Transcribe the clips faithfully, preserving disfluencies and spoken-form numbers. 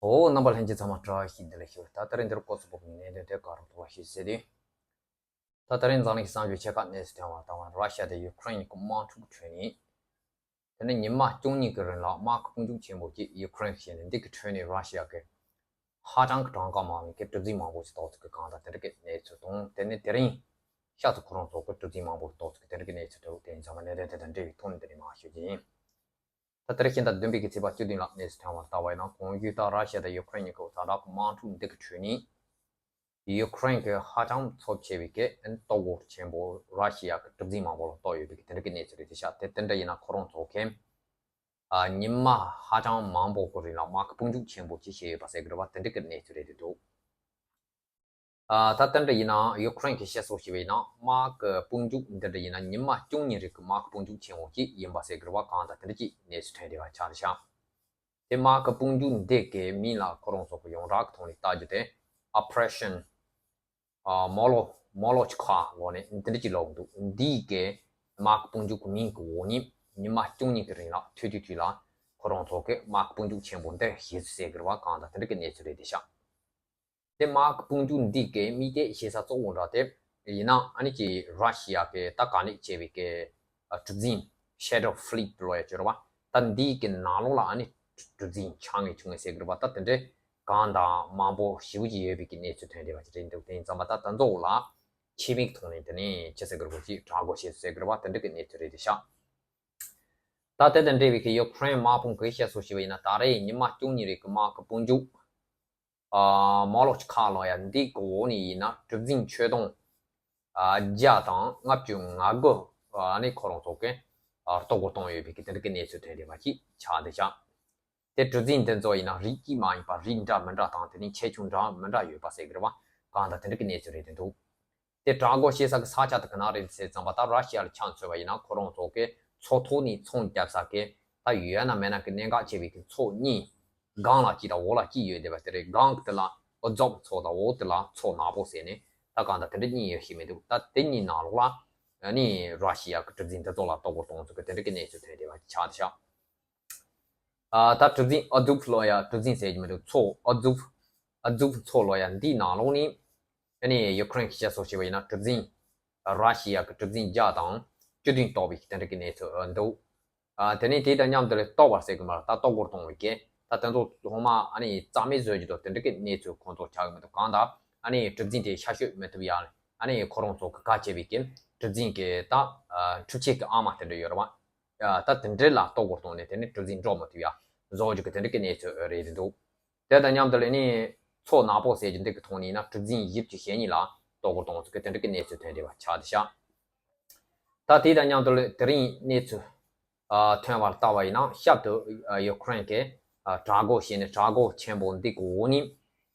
ཨོ། རྣམ་པ་ལྷན་རྒྱས་ཚང་མ་བཀྲ་ཤིས་བདེ་ལེགས་ཞུ། ད་ད་རིང་འདིར་སྐོར་སུ་བབས་ནས་གནད་དོན་དེ་ག་རུ་ཐུག་པ་ཞིག་ཟེར་དུས། ད་ད་རིང་འཛམ་གླིང་གི་གསར་འགྱུར་ཆེ་ཁག་གནས་སུ་ཐོན་པ་ལྟར་ར་ཤི་ཡ་དང་ཡུ་ཁུ་རེན་གཉིས་ཀྱི་དམག་འཁྲུག་ཁྲོད་ནས། དེ་ནས་ཉི་མ་བཅུ་གཉིས་ཀྱི་རིང་ལ་དམག་གི་དཔུང་འཇུག་ཆེན་པོ་གཅིག་ཡུ་ཁུ་རེན་གྱི་ཞལ་ནས་འདི་གི་ཁྲོད་ནས་ར་ཤི་ཡ་གི་ཧ་ཅང་གི་གྲངས་ཀ་མང་བའི་གི་གྲུ་གཟིངས་མང་པོ་ཞིག་གཏོར་ཚུལ་གྱི་གང་དང་དེ་འདྲ་གི་གནས་ཚུལ་དང་། དེ་ནས་དེ་རིང་ཤ་ཚ་ཁོ་རང་ཚོ་གི་གྲུ་གཟིངས་མང་པོ་གཏོར་ཚུལ་གྱི་དེ་འདྲ་གི་གནས་ཚུལ་དུ་དེ་ཚང་མ་གནད་དོན་དེ་དང་འབྲེལ་བའི་ཐོག་ནས་འདི་ནས་མར་ཞུ་རྒྱུ་ཡིན། ད་ལྟར་ཕྱི་ཟླ་བདུན་པའི་གི་ཚེས་པ་བཅུ་བདུན་ལ་གནས་ཚུལ་ཐོན་པར་ལྟ་བ་ཡིན་ན། གོང་ཞུས་ལྟར་ར་ཤི་ཡ་དང་ཡུ་ཁུ་རེན་གཉིས་ཀྱི་ཛ་དྲག་གི་དམག་འཁྲུག་འདི་གི་ཁྲོད་ནས། ཡུ་ཁུ་རེན་གྱི་ཧ་ཅང་ཚབས་ཆེ་བའི་གི་ཨན་ལྟོ་གོས་ཆེན་པོ་ར་ཤི་ཡ་གི་གྲུ་གཟིངས་མང་པོ་ལ་གཏོར་ཡོད་པའི་གི་དེ་འདྲ་གི་གནས་ཚུལ་རེད་དེ་ཤག་དེ་དེ་འདྲ་ཡིན་ན་ཁོ་རང་ཚོ་གི་ཨ་ཉི་མ་ཧ་ཅང་མང་པོ་གི་རིང་ལ་དམག་གི་དཔུང་འཇུག་ཆེན་པོ་ཅིག་བྱས་ཡོད་པ་ཟེར་གི་རེད་བ། དེ་འདྲ་གི་གནས་ཚུལ་རེད་དེ་འདུག་ཨ་ད་དེ་འདྲ་ཡིན་ན་ཡུ་ཁུ་རེན་གྱིས་བཤད་སྲོལ་ཞིག་བྱས་ན། དམག་གི་དཔུང་འཇུག་འདི་འདྲ་ཡིན་ན་ཉི་མ་བཅུ་གཉིས་རིང་གི་དམག་གི་དཔུང་འཇུག་ཆེན་པོ་ཅིག་ཡིན་པ་ཟེར་གི་རེད་བ། གང་དང་དེ་འདྲ་ཅིག་གནས་ཚུལ་ཐོན་བསྡད་པ་ཆགས་རེད་ཤག་དེ་དམག་གི་དཔུང་འཇུག་འདི་གི་མིང་ལ་ཁོ་རང་ཚོ་གི་ཡོངས་གྲགས་ཀྱི་ཐོག་ནས་ལྟ་རྒྱུ་དེ་Operation Molo Molochka ལོ་ནས་འདི་འདྲ་ཅིག་ལབ་འདུག་འདིའི་གི་དམག་གི་དཔུང་འཇུག་གི་མིང་གི་འོག་ནས་ཉི་མ་བཅུ་གཉིས་ཀྱི་རིང་ལ་དུས་དུས་དུས་ལ་ཁོ་རང་ཚོ་གི་དམག་གི་དཔུང་འཇུག་ཆེན་པོ་འདི་བྱས་ཚུལ་ཟེར་གི་རེད་བ། གང་དང་དེ་འདྲ་གི་གནས་ཚུལ་རེད་དེ་ཤག་དེ་དམག་གི་དཔུང་འཇུག་འདི་གའི་དམིགས་གཏད་བྱེད་ས་གཙོ་བོ་འདྲ་དེ་ཡིན་ན་ཨ་ནི་ཀྱི་ར་ཤི་ཡ་གི་ད་ག་ནས་བྱས་པའི་གི་གྲུ་གཟིངས་Shadow Fleet ལོ་ཡ་ཅོ་ར་བ། ད་འདིའི་གི་ནང་ལོགས་ལ་ཨ་ནི་གྲུ་གཟིངས་ཆགས་ངེས་བྱུང་ངེས་ཟེར་གི་ར་བ། ད་དེ་འདྲའི་གང་དང་མང་པོ་ཞེ་པོ་ཅིག་ཡོད་པའི་གི་གནས་ཚུལ་ཐོན་བསྡད་པ་ཅིག་རེད་འདུག་དེ་ཡིན་ཙང་པ་ད་ད་ཚོ་ལ་ཆེད་དམིགས་ཐོག་ནས་དེ་ནས་ཅི་ཟེར་གི་ར་བ་ཅིག་དྲག་རྒོལ་བྱེད་ཟེར་གི་ར་བ། དེ་འདྲ་གི་གནས་ཚུལ་རེད་དེ་ཤག་ད་དེ་དང་འབྲེལ་བའི་གི་ཡུ་ཁུ་རེན་དམག་དཔུང་གིས་བཤད་སྲོལ་ཞིག་བྱས་ན། ད་རེས་ཉི་མ་བཅུ་གཉིས་རིང་གི་དམག་གི་དཔུང་འཇུག་ཨ་མོ་ལོ་ཆི་ཁ་ལོ་ཡ་འདི་གི་འོག་ནས་ཡིན་ན་གྲུ་གཟིངས་ཆོད་སྟོང་ཨ་བརྒྱ་དང་ལྔ་བཅུ་ང་དགུ་ཨ་ནི་ཁོ་རང་ཚོ་གི་ཨ་ལྟོ་གོས་གཏོང་ཡོད་པའི་གི་དེ་འདྲ་གི་གནས་ཚུལ་ཐོན་བསྡད་པ་ཅིག་ཆགས་བསྡད་ཤག་དེ་གྲུ་གཟིངས་འདི་ཚོ་ཡིན་ན་རིགས་གཅིག་མ་ཡིན་པ་རིགས་འདྲ་མི་འདྲ་དང་དེ་ནས་ཁྱད་ཆོས་འདྲ་མི་འདྲ་ཡོད་པ་ཟེར་གི་རེད་བ། གང་དང་དེ་འདྲ་གི་གནས་ཚུལ་རེད་དེ་འདུག་དེ་དྲག་རྒོལ་བྱེད་ས་གི་ས་ཆ་དེ་ག་ན་རེད་ཟེར་ཙམ་པ། ད་ར་ཤི་ཡ་ལ་ཆ་མཚོན་པ་ཡིན་ན་ཁོ་རང་ཚོ་གི་མཚོ་ཐོག་ནས་མཚོ་རྒྱབ་ས་གི་ད་ཡོད་ན་མེད་ན་གི་གནད་འགག་ཆེ་བའི་གི་མཚོ་གཉིས། སྒང་ལ་གཅིག་དང་འོག་ལ་གཅིག་ཡོད་བསྡད་པ་དེ་རེད། སྒང་གི་དེ་ལ་ཨ་ཛོབ་མཚོ་དང་འོག་དེ་ལ་མཚོ་ནག་པོ་ཟེར་ནས་ད་གང་དང་དེ་འདྲ་གཉིས་ཡོད་ཤེས་མི་འདུག་ད་དེ་གཉིས་ནང་ལོགས་ལ་ཨ་ནི་ར་ཤི་ཡ་གི་གྲུ་གཟིངས་འདི་ཚོ་ལ་ལྟོ་གོས་གཏོང་ཚུལ་གི་དེ་འདྲ་གི་གནས་ཚུལ་ཐོན་བསྡད་པ་ཆགས་བསྡད་ཤག་ཨ་ད་གྲུ་གཟིངས་ཨ་ཛུབ་ལོ་ཡ་གྲུ་གཟིངས་ཟེར་གྱི་མི་འདུག་མཚོ་ཨ་ཛུབ། ཨ་ཛུབ་མཚོ་ལོ་ཡ་འདིའི་ནང་ལོགས་ནས་ཨ་ནི་ཡུ་ཁུ་རེན་གྱིས་བཤད་སྲོལ་ཞིག་བྱས་ན་གྲུ་གཟིངས་ར་ཤི་ཡ་གི་གྲུ་གཟིངས་བརྒྱ་དང་བཅུ་བདུན་གཏོར་བའི་དེ་འདྲ་གི་གནས་ཚུལ་འདུག་ཨ་དེ་ནས་དེ་དང་མཉམ་དུ་ལ་ལྟོ་གོས་ཟེར་གི་མ་རེད། ད་ལྟོ་གོས་གཏོང་བའི་གི་ད་དེ་ཚོ་ཚང་མ་ཨ་ནི་རྩ་མེད་བཟོ་རྒྱུ་དང་དེ་འདྲ་གི་གནས་ཚུལ་ཁོང་ཚོ་ཆགས་ཀྱི་མི་འདུག་གང་ལྟར་ཨ་ནི་གྲུ་གཟིངས་དེ་ཤར་བསྐྱོད་མི་ཐུབ་ཡ། ཨ་ནི་ཁོ་རང་ཚོ་གི་ག་བྱས་པའི་གི་གྲུ་གཟིངས་གི་ད་ཨ་འཕྲུལ་ཆས་གི་ཨ་མ་དེ་འདྲ་ཡོད་རེད་བ། ཨ་ད་དེ་འདྲ་ལ་ལྟོ་གོས་གཏོང་ནས་དེ་ནས་གྲུ་གཟིངས་འགྲོ་མི་ཐུབ་ཡ་བཟོ་རྒྱུ་གི་དེ་འདྲ་གི་གནས་ཚུལ་རེད་དེ་འདུག་དེ་དང་མཉམ་དུ་ལ་ནི་མཚོ་ནག་པོ་ཟེར་གྱི་འདི་གི་ཐོག་ནས་ཡིན་ན་གྲུ་གཟིངས་བཞི་བཅུ་ཞེ་གཉིས་ལ་ལྟོ་གོས་གཏོང་ཚུལ་གི་དེ་འདྲ་གི་གནས་ཚུལ་ཐོན་བསྡད་པ་ཆགས་བསྡད་ཤག་ད་དེ་དང་མཉམ་དུ་ལ་དེ་རིང་གནས་ཚུལ་ཨ་ཐོན་པར་ལྟ་བ་ཡིན་ན། ཞབས་ཏུ་ཨ་ཡུ་ཁུ་རེན་གྱི་ཨ་དྲག་རྒོལ་བྱས་ནས་དྲག་རྒོལ་ཆེན་པོ་འདི་གི་འོག་ནས་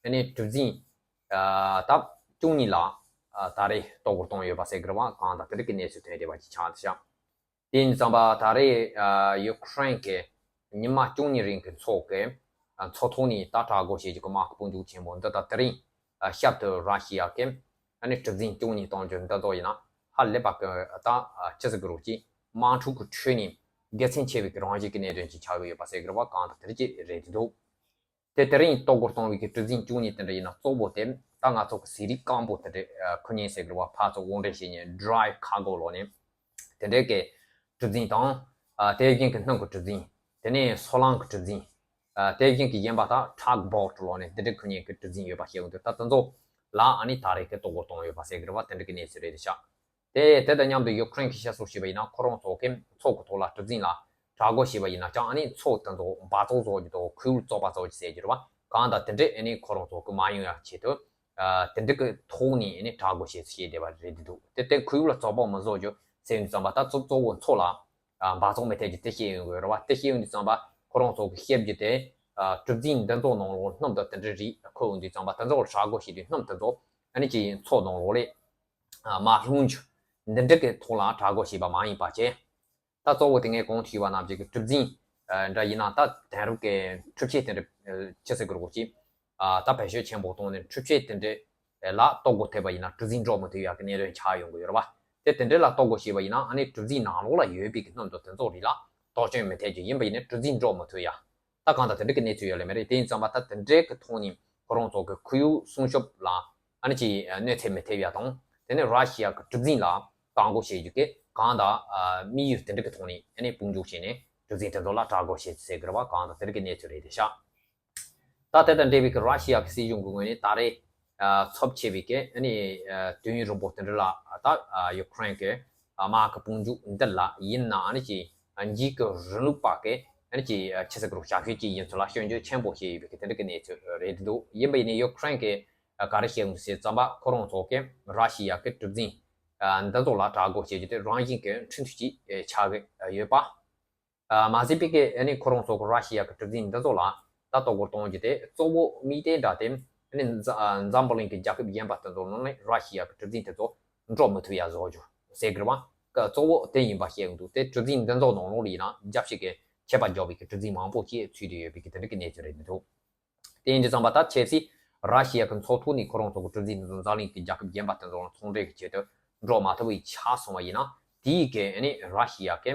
ཨ་ནི་གྲུ་གཟིངས་ཨ་ད་བཅུ་གཉིས་ལ་ཨ་ད་རེས་ལྟོ་གོས་གཏོང་ཡོད་པ་ཟེར་གི་རེད་བ། གང་དང་དེ་འདྲ་གི་གནས་ཚུལ་ཐོན་བསྡད་པ་ཅིག་ཆགས་བསྡད་ཤག་དེ་ཡིན་ཙང་པ་ད་རེས་ཨ་ཡུ་ཁུ་རེན་གྱི་ཉི་མ་བཅུ་གཉིས་རིང་གི་མཚོ་གི་ཨ་མཚོ་ཐོག་ནས་ད་དྲག་རྒོལ་བྱེད་རྒྱུ་གི་དམག་གི་དཔུང་འཇུག་ཆེན་པོ་འདི་ད་དེ་རིང་ཨ་ཞབས་ཏུ་ར་ཤི་ཡ་གི་ཨ་ནི་གྲུ་གཟིངས་བཅུ་གཉིས་གཏོང་རྒྱུ་འདི་ཚོ་ཡིན་ན་ཧ་ལས་པ་གི་ད་ཨ་ཅི་ཟེར་གི་རེད་ཅིག་དམག་འཁྲུག་གི་ཁྲོད་ནས་དགེ་མཚན་ཆེ་བའི་གི་རང་བཞིན་གྱི་གནད་དོན་ཅིག་ཆགས་ཀྱི་ཡོད་པ་ཟེར་གི་རེད་བ། གང་དང་དེ་འདྲ་ཅིག་རེད་ཀྱི་འདུག་དེ་དེ་རིང་ལྟོ་གོས་གཏོང་བའི་གི་གྲུ་གཟིངས་བཅུ་གཉིས་དེ་འདྲ་ཡིན་ན་གཙོ་བོ་དེ་ད་ང་ཚོ་གི་ཟས་རིགས་སྐམ་པོ་དེ་འདྲ་ཨ་ཁུ་ཉིན་ཟེར་གི་རེད་བ། ཕར་ཚུར་དབོར་འདྲེན་བྱེད་མཁན་dry cargo ལོ་ནས་དེ་འདྲའི་གི་གྲུ་གཟིངས་དང་། ཨ་དེ་བཞིན་གི་སྣུམ་གི་གྲུ་གཟིངས། དེ་ནས་སོལ་རླངས་གི་གྲུ་གཟིངས། ཨ་དེ་བཞིན་གི་གཞན་པ་ད་tug boat ལོ་ནས་དེ་འདྲའི་ཁུ་ཉིན་གི་གྲུ་གཟིངས་ཡོད་པ་ཤེས་ཡོང་དུས། ད་དེ་ཚོ་ལ་ཨ་ནི་ད་རེས་གི་ལྟོ་གོས་གཏོང་ཡོད་པ་ཟེར་གི་རེད་བ། དེ་འདྲ་གི་གནས་ཚུལ་རེད་ཤག་དེ་དེ་དང་མཉམ་དུ་ཡུ་ཁུ་རེན་གྱིས་བཤད་སྲོལ་ཞིག་བྱས་ན་ཁོ་རང་ཚོ་གི་མཚོ་གི་ཐོག་ལ་གྲུ་གཟིངས་ལ་དྲག་རྒོལ་བྱས་པ་ཡིན་ན་ཀྱང་ཨ་ནི་མཚོ་དེ་ཚོ་འབག་བཙོག་བཟོ་རྒྱུ་དང་ཁོར་ཡུག་བཙོག་པ་བཟོ་རྒྱུ་ཟེར་གྱི་རེད་བ། གང་ལྟར་དེ་འདྲས་ཨ་ནི་ཁོ་རང་ཚོ་གི་མ་ཡོང་ཡ་ཆེད་དུ། ཨ་དེ་འདྲ་གི་ཐོག་ནས་ཨ་ནི་དྲག་རྒོལ་བྱེད་བྱེད་བསྡད་པ་རེད་འདུག་དེ་དེ་ཁོར་ཡུག་ལ་བཙོག་པ་མི་བཟོ་རྒྱུ་ཟེར་ཡོང་དུས་ཙམ་པ་ད་གཙོ་གཙོ་བོ་མཚོ་ལ་ཨ་འབག་བཙོག་མི་ཐེབས་རྒྱུ་དེ་ཤེས་ཡོང་གི་ཡོད་རེད་བ། དེ་ཤེས་ཡོང་དུས་ཙམ་པ་ཁོ་རང་ཚོ་གི་བཤད་རྒྱུ་དེ་ཨ་གྲུ་གཟིངས་འདི་ཚོ་ནང་ལོགས་སྣུམ་དང་དེ་འདྲ་རིགས་འཁོལ་ཡོང་དུས་ཙམ་པ་དེ་ཚོ་ལ་དྲག་རྒོལ་བྱེད་དུས་སྣུམ་དེ་ཚོ་ཨ་ནི་ཅིག་མཚོ་ནང་ལོགས་ལས་ཨ་མར་ལྷུང་རྒྱུ་འདི་འདྲ་གི་ཐོག་ལ་དྲག་རྒོལ་བྱས་པ་མ་ཡིན་པ་བྱས། ད་གཙོ་བོ་དེ་ངས་གོང་དུ་ཞུས་པ་ནང་བཞིན་གྱི་གྲུ་གཟིངས་ཨ་འདྲ་ཡིན་ན་ད་དེང་རབས་ཀྱི་འཕྲུལ་ཆས་དེ་འདྲ་ཨ་ཅི་ཟེར་དགོས་རེད་གོ་ཅིག་ཨ་ད་བེད་སྤྱོད་ཆེན་པོ་བཏང་ནས་འཕྲུལ་ཆས་དེ་འདྲ་ལ་ལྟོ་གོས་ཐེབས་པ་ཡིན་ན་གྲུ་གཟིངས་འགྲོ་མི་ཐུབ་ཡག་གི་གནད་དོན་ཆགས་ཡོང་གི་ཡོད་རེད་བ། དེ་དེ་འདྲ་ལ་ལྟོ་གོས་བྱས་པ་ཡིན་ན་ཨ་ནི་གྲུ་གཟིངས་ནང་ལོགས་ལ་ཡོད་པའི་གི་སྣུམ་དང་དེ་ཚོ་རིགས་ལ་གཏོར་སྐྱོན་མི་ཐེབས་རྒྱུ་ཡིན་པ་ཡིན་ན་གྲུ་གཟིངས་འགྲོ་མི་ཐུབ་ཡ། ད་ ད་གང་ལྟར་དེ་འདྲ་གི་གནས་ཚུལ་ཡོད་ལེ་མ་རེད། དེ་ཡིན་ཙམ་པ་ད་དེ་འདྲའི་གི་ཐོག་ནས་ཁོ་རང་ཚོ་གི་ཁོར་ཡུག་སྲུང་སྐྱོབ་ལ་ཨ་ནི་ཅིག་གནོད་འཚེ་མི་ཐེབས་ཡ་དང་། དེ་ནས་ར་ཤི་ཡ་གི་གྲུ་གཟིངས་ལ་བཀག་འགོག་བྱེད་རྒྱུ་གི་གང་ལྟར་དམིགས་ཡུལ་དེ་འདྲ་གི་ཐོག་ནས་ཨ་ནི་དཔུང་འཇུག་བྱས་ནས་གྲུ་གཟིངས་དེ་ཚོ་ལ་དྲག་རྒོལ་བྱེད་ཟེར་གི་རེད་བ། གང་ལྟར་དེ་འདྲ་གི་གནས་ཚུལ་རེད་དེ་ཤག་ད་དེ་དང་འབྲེལ་བའི་གི་ར་ཤི་ཡ་གི་སྲིད་གཞུང་གི་ངོས་ནས་ད་རེས་ཚབས་ཆེ་བའི་གི་ཨ་ནི་དུས་ཡུན་རིང་པོ་དེ་འདྲ་ལ་ད་ཡུ་ཀེ་རེན་གི་དམག་གི་དཔུང་འཇུག་འདི་ལ་ཡིན་ན་ཨ་ནི་ཅིག་འཇིགས་སྐུལ་རིང་ལུགས་པ་གི་ཨ་ནི་ཅིག་ཆི་ཟེར་གི་རུ་བྱ་སྤྱོད་ཅིག་ཡིན་ཚུལ་ལ་སྐྱོན་བརྗོད་ཆེན་པོ་བྱས་ཡོད་པའི་གི་དེ་འདྲ་གི་གནས་ཚུལ་རེད་འདུག་ཡིན་པ་ཡིན་ནའི་ཡུ་ཀེ་རེན་གི་ག་རེ་བཤད་འདུག་ཟེར་ཙམ་པ་ཁོ་རང་ཚོ་གི་ར་ཤི་ཡ་གི་གྲུ་གཟིངས་འདི་ཚོ་ལ་དྲག་རྒོལ་བྱེད་རྒྱུ་དེ་རང་བཞིན་གི་འཕྲིན་ཐུང་ཅིག་ཆགས་གི་ཡོད་པ། མ་ཟད་པའི་གི་ཨ་ནི་ཁོ་རང་ཚོ་གི་ར་ཤི་ཡ་གི་གྲུ་གཟིངས་འདི་ཚོ་ལ་ད་ལྟ་སྐོར་གཏོང་རྒྱུ་དེ་གཙོ་བོ་དམིགས་གཏད་འདྲ་དེ་ཨ་ནི་འཛམ་བུ་གླིང་གི་རྒྱལ་ཁབ་གཞན་པ་དེ་ཚོ་ནང་ནས་ར་ཤི་ཡ་གི་གྲུ་གཟིངས་དེ་ཚོ་འགྲོ་མི་ཐུབ་ཡ་བཟོ་རྒྱུ་ཟེར་གི་རེད་བ། གཙོ་བོ་དེ་ཡིན་པ་བཤད་གི་འདུག་དེ་གྲུ་གཟིངས་འདི་ཚོ་ནང་ལོགས་ལ་ཡིན་ན་རྒྱབ་ཕྱོགས་གི་ཁྱད་པར་འཇོག་པའི་གི་གྲུ་གཟིངས་མང་པོ་ཞིག་ཚུད་དེ་ཡོད་པའི་གི་དེ་འདྲ་གི་གནས་ཚུལ་རེད་མི་འདུག་དེ་ཡིན་དུས་ཙམ་པ་ད་ཆབ་སྲིད་ར་ཤི་ཡ་གི་མཚོ་ཐོག་ནས་ཁོ་རང་ཚོ་གི་གྲུ་གཟིངས་འདི་ཚོ་འཛམ་གླིང་གི་རྒྱལ་ཁབ་གཞན་པ་དེ་ཚོ་ལ་ཚོང་འབྲེལ་གྱི་ཆེད་དུ་འགྲོ་མ་ཐུབ་པའི་ཆ་སོང་བ་ཡིན་ན། དེའི་གི་ཨ་ནི་ར་ཤི་ཡ་གི་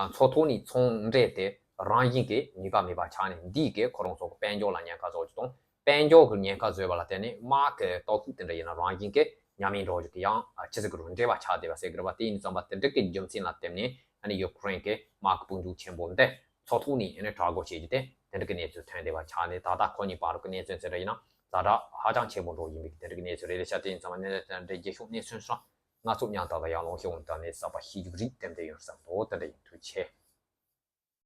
མཚོ་ཐོག་ནས་ཚོང་འབྲེལ་དེ་རང་བཞིན་གྱི་ནུས་པ་མེད་པ་ཆགས་ནས་འདིའི་གི་ཁོ་རང་ཚོ་གི་དཔལ་འབྱོར་ལ་ཉེན་ཁ་བཟོ་རྒྱུ་དང་། དཔལ་འབྱོར་གྱི་ཉེན་ཁ་བཟོས་པ་ལ་བརྟེན་ནས་དམག་གི་སྟོབས་ཤུགས་དེ་འདྲ་ཡིན་ན་རང་བཞིན་གྱི་ཉམས་ཉེས་འགྲོ་རྒྱུ་གི་ཡང་ཆི་ཟེར་གི་རུ་འབྲེལ་བ་ཆགས་བསྡད་པ་ཟེར་གི་རེད་བ། དེ་ཡིན་དུས་ཙམ་པ་དེ་འདྲ་གི་རྒྱུ་མཚན་ལ་བརྟེན་ནས་ཨ་ནི་ཡུ་ཀེ་རེན་གྱི་དམག་གི་དཔུང་འཇུག་ཆེན་པོ་འདི་མཚོ་ཐོག་ནས་ཨ་ནི་དྲག་རྒོལ་བྱེད་རྒྱུ་དེ་དེ་འདྲ་གི་གནས་ཚུལ་ཐོན་བསྡད་པ་ཆགས་ནས། ད་ལྟ་ཁོ་གཉིས་བར་གྱི་གནས་ཚུལ་ཟེར་ཡིན་ན་ཛ་དྲག་ཧ་ཅང་ཆེན་པོ་འགྲོ་བཞིན་པའི་དེ་འདྲ་གི་གནས་ཚུལ་རེད། ལེ་ཤ་དེ་ཡིན་ཙམ་པ་ནས་དེ་འདྲ་རྒྱལ་ཤོག་གནས་ཚུལ་སོང་། ང་ཚོ་མཉམ་དུ་ཡང་ལོངས་ཤོག་འོང་། ད་ནས་གསར་པ་ཤེས་རྒྱུ་རིགས་ལྡན་དེ་ཡོང་བསམ་འདུག་དེ་འདྲ་ཡིན། ཐུགས་རྗེ་ཆེ།